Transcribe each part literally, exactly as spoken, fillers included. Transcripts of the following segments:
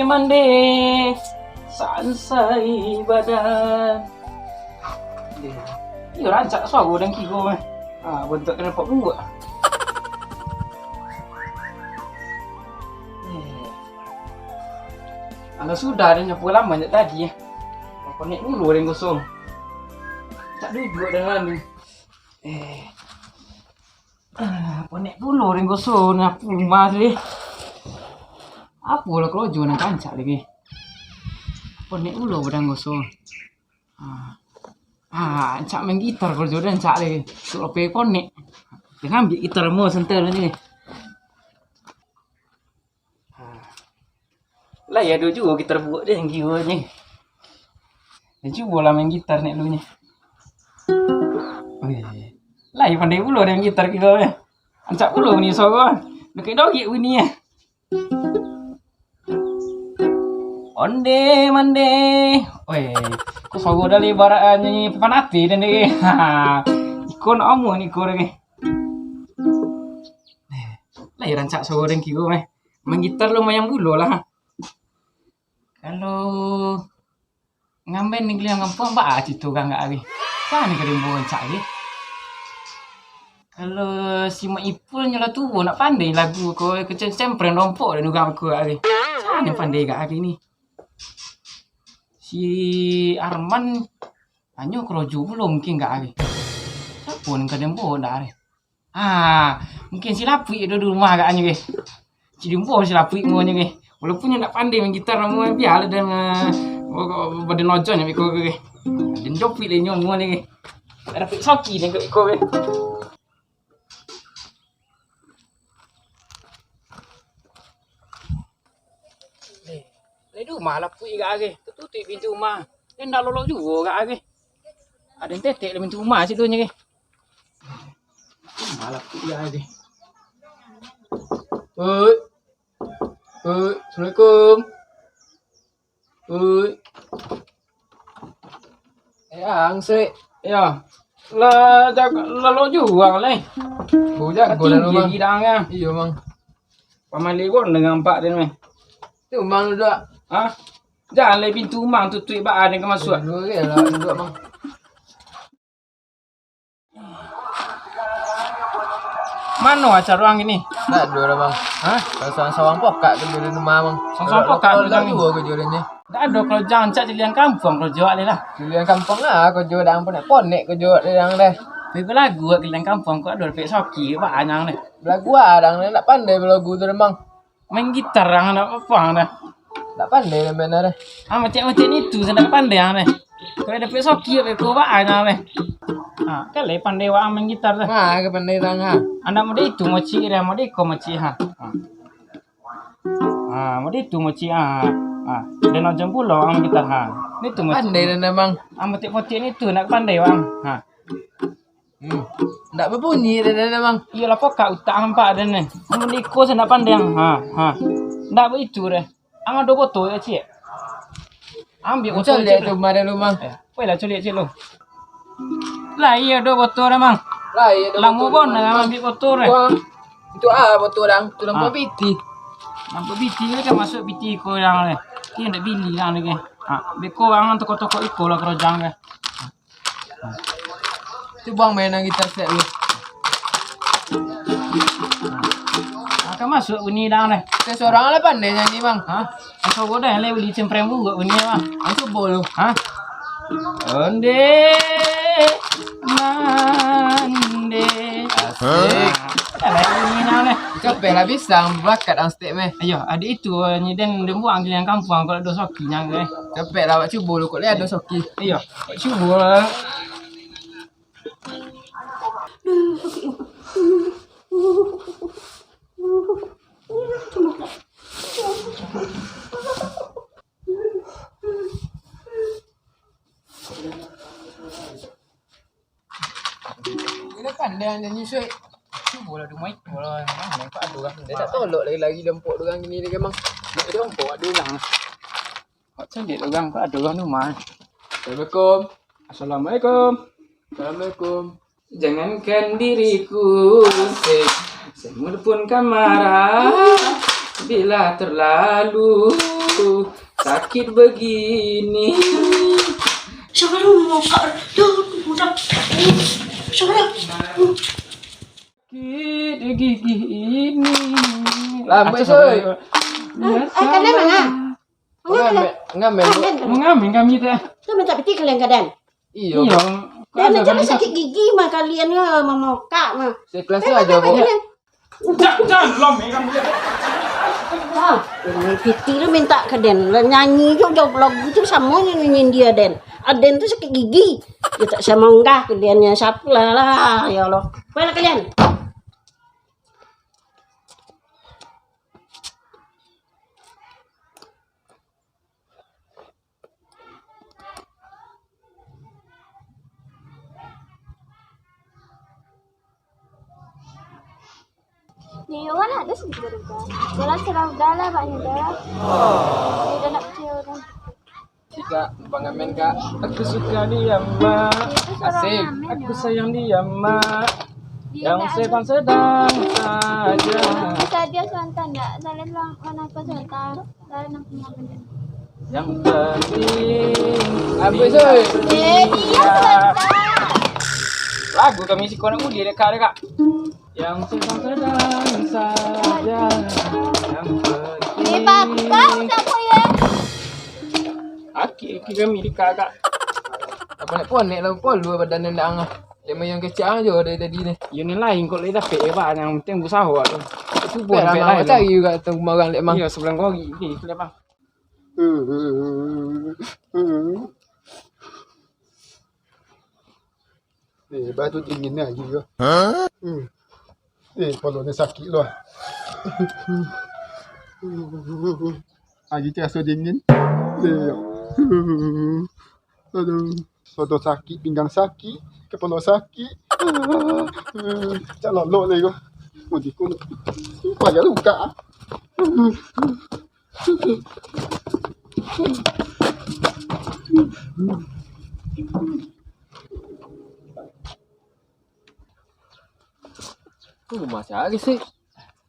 Mandi sansai badan. Iyo, rancak suaro den kigo mah. Ha, bantuak kena pok buak. Eh. Alah sudah den nyapu laman jak tadi, eh. Konek dulu den gosong. Tak duduk den lalu. Eh. Ah, konek pulo den gosong nyapu rumah tu, eh. Apolah karajo nan rancak lagi. Konek pulo badan gosong. Ah. Ah, rancak main gitar karajo den rancak lagi. Tuk lapeh konek. Den ambiak gitar mo santai ni. Ha. Lai ado juo gitar buak den kironyo. Den cubolah main gitar nek lu nyo. Weh. Lai pandai pulo den gitar kironyo. Rancak pulo bunyi suaro. Dokek-dokek bunyi eh. Onde mande. Weh, ko suaro dari barak nyanyi papan ati den dek. Iko nak amuah ni iko dek. Lai rancak suaro den kiro meh. Main gitar lumayan pulo lah. Kalau ngamben di kalian kampuang, baa carito urang gak ari? Sano ka den bao rancak ari. Kalau si Mak Ipul nyo lah tuo, nak pandai lagu ko, kecen sempreng rompok dan urang ko ari. Sano pandai gak ari ni. Si Arman, anyo karajo pulo mungkin gak ari. Siapo nan ka den bao dak ari? Ah, mungkin si Lapuik tu di rumah agaknyo ke. Cik Dimpo si Lapuik muanyo ke. Walaupun nyo ndak pandai main gitar namonyo, bialah den, ah, badan lojo nyo beko ke. Den jopuik le nyo muanyo ke. Dak dapek soki den beko ke. Lai di rumah Lapuik gak ari. Tutuik pintu rumah. Den ndak lolok juo gak ari. Aden tetek di pintu rumah situ nyo ke. Malah kuliah aja. Oi. Oi, assalamualaikum. Oi. Eh, ang sek. Ya. Lah, jago, lah lo juo lai. Bujang Tinggi gidang ah. Iyo, Mang. Pamali pun dengan pak den meh. Tu Mang duduak. Hah? Jan lai pintu Mang tutuik baa den ka masuak. Duduk je lah, duduk, Mang. Mano acara ang kini? Ndak ado lah, Bang. Hah? Kalau sawang-sawang pokak karajo di rumah, Bang. Sawang-sawang pokak karajo ang kini? Ndak ado karajo ang, cak calian kampuang karajo awak lai lah. Calian kampuang lah karajo dang, ponek-ponek karajo awak dang deh. Pai balagu awak calian kampuang, kok ado dapek soki, baa ang deh. Balagu ah dang deh, ndak pandai balagu tu deh, Bang. Main gitar ang, ndak apo ang dah. Ndak pandai lah main dah. Ah, macam-macam itu, sa ndak pandai ang dah. Kalau dapek soki, dapek ko baa ang dah. Ah, kan lai pandai wak ang main gitar dah. Ah, ka pandai tang ah. Anak muda itu mocik dah, muda iko mocik ha. Ah. Ah, muda itu mocik ha. Ah, dan ojan pulo ang gitar ha. Ni tu mocik. Pandai dah, Bang. Ah, motik-motik ni tu, ndak pandai wak ang. Ha. Hmm. Ndak babunyi deh, deh, deh, Bang. Iyolah, pokak utak ang nampak deh, nih. Amun iko sa ndak pandai ang. Ha, ha. Ndak baitu deh. Ang ado botol yo, ciek? Ambiak botol, ciek, tu, mari lu, Bang. Eh, poilah culik, ciek, lu. Lah, iyo, ado botol deh, Bang. Lah, iyo, ado botol, Bang. Lamo bon, ang ambiak botol deh. Wah. Itu ah, botol dang. Itu lampu piti. Lampu piti ni kan masuk piti ko yang deh. Ini ndak bili lah ni ke. Ha, beko ang toko-toko iko lah karajo ang deh. Cubo ang mainan gitar sek lu. Akan masuk bunyi dang deh. Kito surang lah pandai nyanyi, Bang. Hah? Masuk deh, lai buli cempreng buruak bunyi, Bang. Ang cubo lu. Hah? Onde mande. Asik. Alah, bunyi dang deh. Capek lah bisa, bakat ang stek meh. Ayo, adik itu, nyi den, den buang keliling kampuang, kalau ado soki nyo, eh. Capek lah, awak cubo lu, kok lai ado soki. Iyo, awak cubo lah. Ini pandai ang nyanyi, Sui. Cubo lah, dumai ko lah, memang nampak ado urang. Dia tak tolok lagi-lagi dempok urang gini ni, memang. Dia dempok ado urang. Kok cantik urang, kok ado urang rumah. Assalamualaikum. Assalamualaikum. Assalamualaikum. Jangankan diriku, Sui, semut pun kan marah bila terlalu itu sakit begini. Siapa lu mau kak? Tuh, udah. Siapa? Sakit gigi ini. Lambat, Acah, Soy. Sabar. Eh, eh, kalian mana? Mengamen, mengamen. Mengamen kami teh. Tu minta piti kalian kaden. Iyo. Iyo. Dan macam sakit gigi mah kalian ya, mamokak mah. Sekelas aja, Bu. Jangan, jangan lom, ya, kamu. Ah, ini piti lu minta kaden. Lah nyanyi jo, jo lagu tu samo nyo nyanyi dia den. Aden tu sakit gigi. Dia tak sama unggah kalian yang siapa lah, lah, ya Allah. Baiklah kalian. Ni, Wan, ada sih, jalan serau dalam, Pak Yuda. Dia nak kecewa, kan? Cika, pengamen, Kak. Aku suka dia, Mak. Asik. Aku sayang dia, Mak. Yang sedang-sedang saja. Bisa dia santai, ndak? Saling lang-, mana apa santai? Saling lang-, yang penting. Habis, oi. Eh, dia santai. Lagu kami si konak uli dekat, dekat. Yang sedang-sedang saja. Yang penting. Ini bapak siapa ya? Aki, aki kami dekat, Kak. Apa nak konek lah, polu badan ndak angah. Dia main yang kecil aja dari tadi ni. Yo, ni lain kok lai dapek, eh, Bang. Yang penting usaha tu. Cubo lah, Bang, lain cari juga tu barang lek, Bang. Iyo, sabulan kau hari. Okey, itu lah, Bang. Eh, bah tu dingin ni aja. Hmm. Eh, kepala ni sakit lah. Aja terasa dingin. Eh. Aduh. Dada sakit, pinggang sakit, kepala sakit. Cak lolok lagi ko. Mudi ko. Payah buka. Tu rumah sia sih?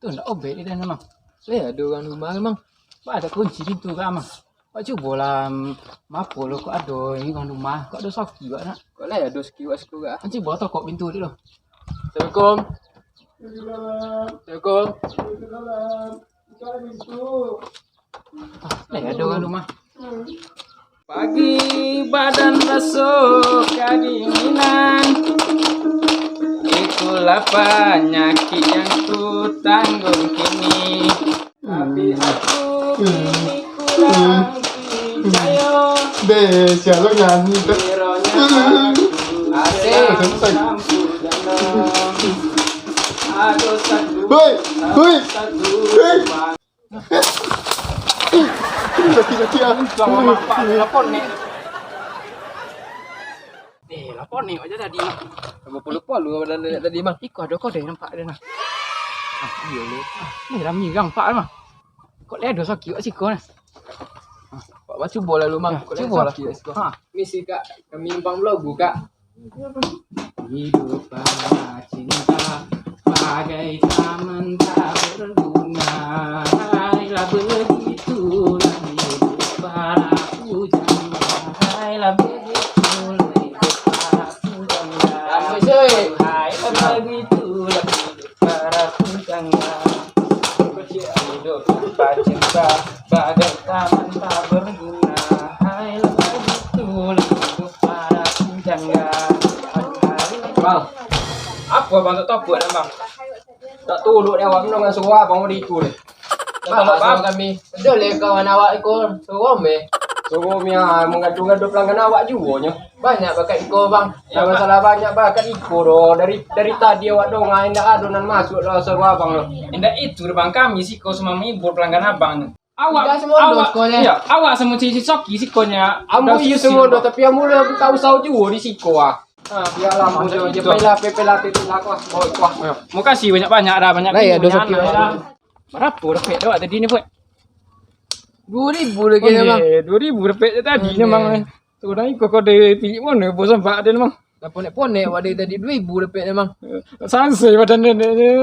Tu ndak obek di dalam, Mang. Leh, ado urang rumah, Mang. Ba ado kunci pintu ka, Mang. Ba cubolah, mapo lo kok ado urang rumah, kok ado saki ba nak. Kok lai ado saki ba siko ka? Cubo tokok pintu dulu. Assalamualaikum. Assalamualaikum. Lai ado urang rumah. Pagi badan raso kadinginan, itulah panyakik yang ku tanggung kini. Tapi aku kini kurang picayo. Deh, siapa nyanyi tu? Kiranya aku ada yang mampu dan ada satu. Hei, hei, hei. Sakik-sakik ah. Lapor ni. Eh, lapor ni aja tadi, Mak. Lapor polu-polu badan dia tadi, Mak. Iko ado kau deh nampak dia nah. Ah, iyo le. Ah, ni rami urang nampak, Mak. Kok le ado sakik kat siko nah. Ah, Pak, cubo lalu, Mak. Kok le cubo lah. Sakik kat siko. Ha. Misi, Kak. Kami numpang belagu, Kak. Hidup para cinta bagai taman tak berguna. Hailah begitulah hidup para bujang. Hailah begitulah hidup para bujang. Hailah begitulah hidup para bujang. Hidup para cinta bagai taman tak berguna. Hailah begitulah hidup para bujang. Bang, apo abang tak tapuak dah, Bang? Tak turut dek awak, mano suruah abang di itu deh. Bang, tolong, Bang. Kami. Ado le kawan awak iko, suruah meh. Suruah meh, ah, mangadu-ngadu pelanggan awak juo nyo. Banyak bakat iko, Bang. Yo, Bang. Masalah banyak bakat iko doh. Dari, dari tadi awak dongah, indak ado nan masuk lah suruah abang tu. Indak itu doh, Bang. Kami siko cuma menghibur pelanggan abang tu. Awak, awak, iyo, awak samo si, si Soki siko nyo. Ambo iyo samo doh, tapi ambo lah tak usah juo di siko ah. Ah, bialah, ambo jo, je pailah, pe-, pailah, pe-, pailah, kuah. Oh, kuah. Yo. Makasih banyak-banyak dah, banyak. Lah, yo, duo Soki. Barapo dapek awak tadi ni, Puak? Duo ribu lagi, Bang. Duo ribu dapek tadi ni, Bang. Tu dah iko kau dari tilik mano, bos sampak dia, Bang. Dah ponek-ponek awak dari tadi, duo ribu dapek ni, Bang. Sansai badan dia, dia, dia.